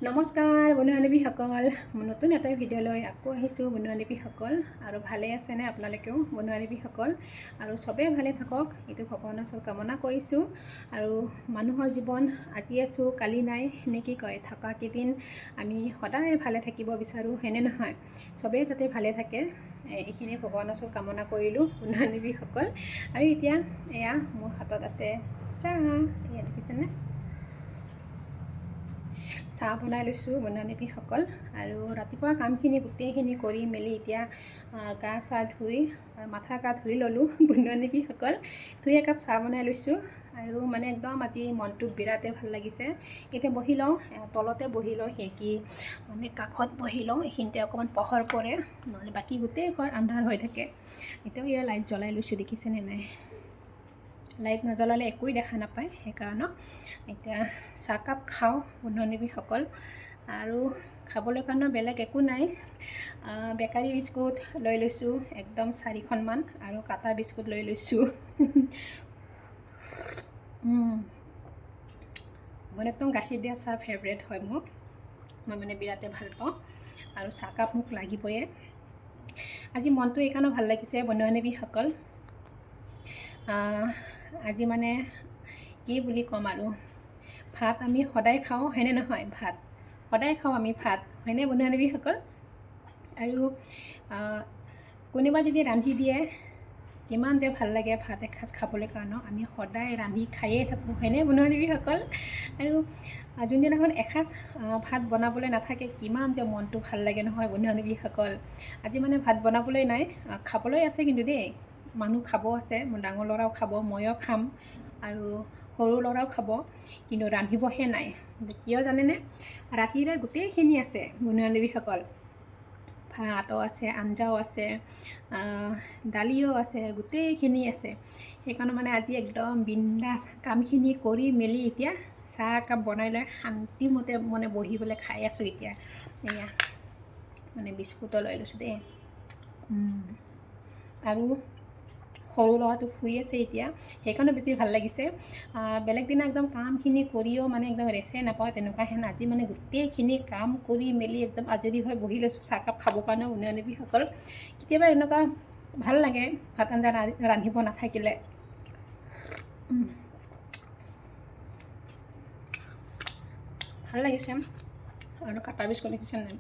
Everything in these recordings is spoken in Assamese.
নমস্কাৰ বন্ধু বান্ধৱীসকল, নতুন এটা ভিডিঅ'লৈ আকৌ আহিছোঁ বন্ধু বান্ধৱীসকল। আৰু ভালে আছেনে আপোনালোকেও বন্ধু বান্ধৱীসকল? আৰু চবেই ভালে থাকক, এইটো ভগৱানৰ ওচৰত কামনা কৰিছোঁ। আৰু মানুহৰ জীৱন আজি আছোঁ কালি নাই নে কি কয়, থকা কেইদিন আমি সদায় ভালে থাকিব বিচাৰোঁ, হয়নে নহয়? চবেই যাতে ভালে থাকে, এইখিনি ভগৱানৰ ওচৰত কামনা কৰিলোঁ বন্ধু বান্ধৱীসকল। আৰু এতিয়া এয়া মোৰ হাতত আছে চাহ, এয়া দেখিছেনে? চাহ বনাই লৈছোঁ বন্ধু বান্ধৱীসকল। আৰু ৰাতিপুৱা কামখিনি গোটেইখিনি কৰি মেলি এতিয়া গা চা ধুই, মাথা গা ধুই ল'লোঁ বন্ধু বান্ধৱীসকল। ধুই একাপ চাহ বনাই লৈছোঁ। আৰু মানে একদম আজি মনটো বিৰাটেই ভাল লাগিছে। এতিয়া বহি লওঁ, তলতে বহি লওঁ, সেইকি মানে কাষত বহি লওঁ, এইখিনিতে অকণমান পোহৰ পৰে, নহ'লে বাকী গোটেই ঘৰ আন্ধাৰ হৈ থাকে। এতিয়াও ইয়াৰ লাইট জ্বলাই লৈছোঁ, দেখিছেনে নাই? লাইট নজ্বলালে একোৱেই দেখা নাপায়, সেইকাৰণে এতিয়া চাহকাপ খাওঁ বন্ধু বান্ধৱীসকল। আৰু খাবলৈ কাৰণে বেলেগ একো নাই, বেকাৰী বিস্কুট লৈ লৈছোঁ একদম 4খনমান, আৰু কাটা বিস্কুট লৈ লৈছোঁ। মোৰ একদম গাখীৰ দিয়া চাহ ফেভৰেট হয় মোৰ, মই মানে বিৰাটেই ভাল পাওঁ। আৰু চাহকাপ মোক লাগিবয়ে। আজি মনটো এইকাৰণে ভাল লাগিছে বন্ধু বান্ধৱীসকল, আজি মানে কি বুলি ক'ম আৰু, ভাত আমি সদায় খাওঁ হয়নে নহয়? ভাত সদায় খাওঁ আমি ভাত, হয়নে বন্ধু বান্ধৱীসকল? আৰু কোনোবা যদি ৰান্ধি দিয়ে কিমান যে ভাল লাগে ভাত এসাঁজ খাবলৈ কাৰণে, আমি সদায় ৰান্ধি খায়েই থাকোঁ, হয়নে বন্ধু বান্ধৱীসকল? আৰু যোনদিনাখন এসাঁজ ভাত বনাবলৈ নাথাকে কিমান যে মনটো ভাল লাগে নহয় বন্ধু বান্ধৱীসকল। আজি মানে ভাত বনাবলৈ নাই, খাবলৈ আছে কিন্তু দেই, মানুহ খাব আছে, মোৰ ডাঙৰ ল'ৰাও খাব, ময়ো খাম, আৰু সৰু ল'ৰাও খাব, কিন্তু ৰান্ধিবহে নাই। কিয় জানেনে? ৰাতিৰে গোটেইখিনি আছে বন্ধু বান্ধৱীসকল, ভাতো আছে, আঞ্জাও আছে, দালিও আছে, গোটেইখিনি আছে। সেইকাৰণে মানে আজি একদম বিন্দাছ কামখিনি কৰি মেলি এতিয়া চাহ একাপ বনাই লৈ শান্তিমতে মানে বহি পেলাই খাই আছোঁ এতিয়া। এয়া মানে বিস্কুটো লৈ লৈছোঁ দেই। আৰু সৰু ল'ৰাটো শুই আছে এতিয়া, সেইকাৰণে বেছি ভাল লাগিছে। বেলেগ দিনা একদম কামখিনি কৰিও মানে একদম ৰেচেই নাপাওঁ তেনেকুৱা হেন, আজি মানে গোটেইখিনি কাম কৰি মেলি একদম আজৰি হৈ বহি লৈছোঁ চাহকাপ খাবৰ কাৰণে বন্ধু বান্ধৱীসকল। কেতিয়াবা এনেকুৱা ভাল লাগে ভাত আঞ্জা ৰান্ধিব নাথাকিলে। ভাল লাগিছে। আৰু কাটা বিস্কুট দেখিছে নাই?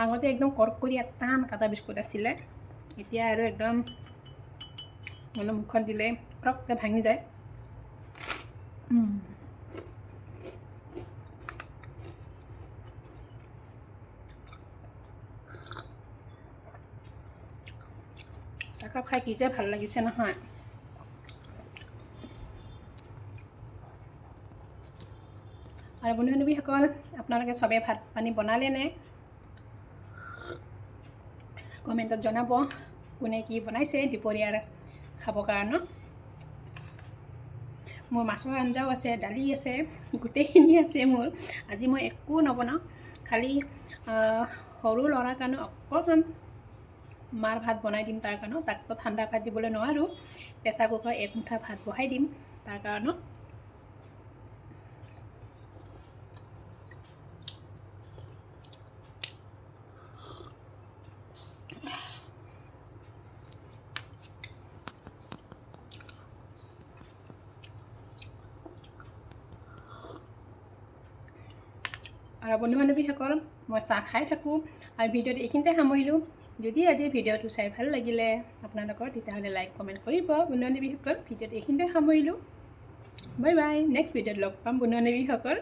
আগতে একদম কৰ্কৰীয়া টান কাটা বিস্কুট আছিলে, এতিয়া আৰু একদম মানে মুখত দিলে পটককৈ ভাঙি যায়। চাহকাপ খাই কি যে ভাল লাগিছে নহয়। আৰু বন্ধু বান্ধৱীসকল, আপোনালোকে চবেই ভাত পানী বনালে নে? কমেণ্টত জনাব কোনে কি বনাইছে দুপৰীয়াৰ খাবৰ কাৰণে। মোৰ মাছৰ আঞ্জাও আছে, দালি আছে, গোটেইখিনি আছে মোৰ। আজি মই একো নবনাওঁ, খালি সৰু ল'ৰাৰ কাৰণে অকণমান মাৰ ভাত বনাই দিম তাৰ কাৰণে, তাকতো ঠাণ্ডা ভাত দিবলৈ নোৱাৰোঁ। প্ৰেছাৰ কুকাৰত এক মুঠা ভাত বহাই দিম তাৰ কাৰণে। আৰু বন্ধু বান্ধৱীসকল, মই চাহ খাই থাকোঁ আৰু ভিডিঅ'টো এইখিনিতে সামৰিলোঁ। যদি আজিৰ ভিডিঅ'টো চাই ভাল লাগিলে আপোনালোকৰ, তেতিয়াহ'লে লাইক কমেণ্ট কৰিব বন্ধু বান্ধৱীসকল। ভিডিঅ'টো এইখিনিতে সামৰিলোঁ, বাই বাই, নেক্সট ভিডিঅ'ত লগ পাম বন্ধু বান্ধৱীসকল।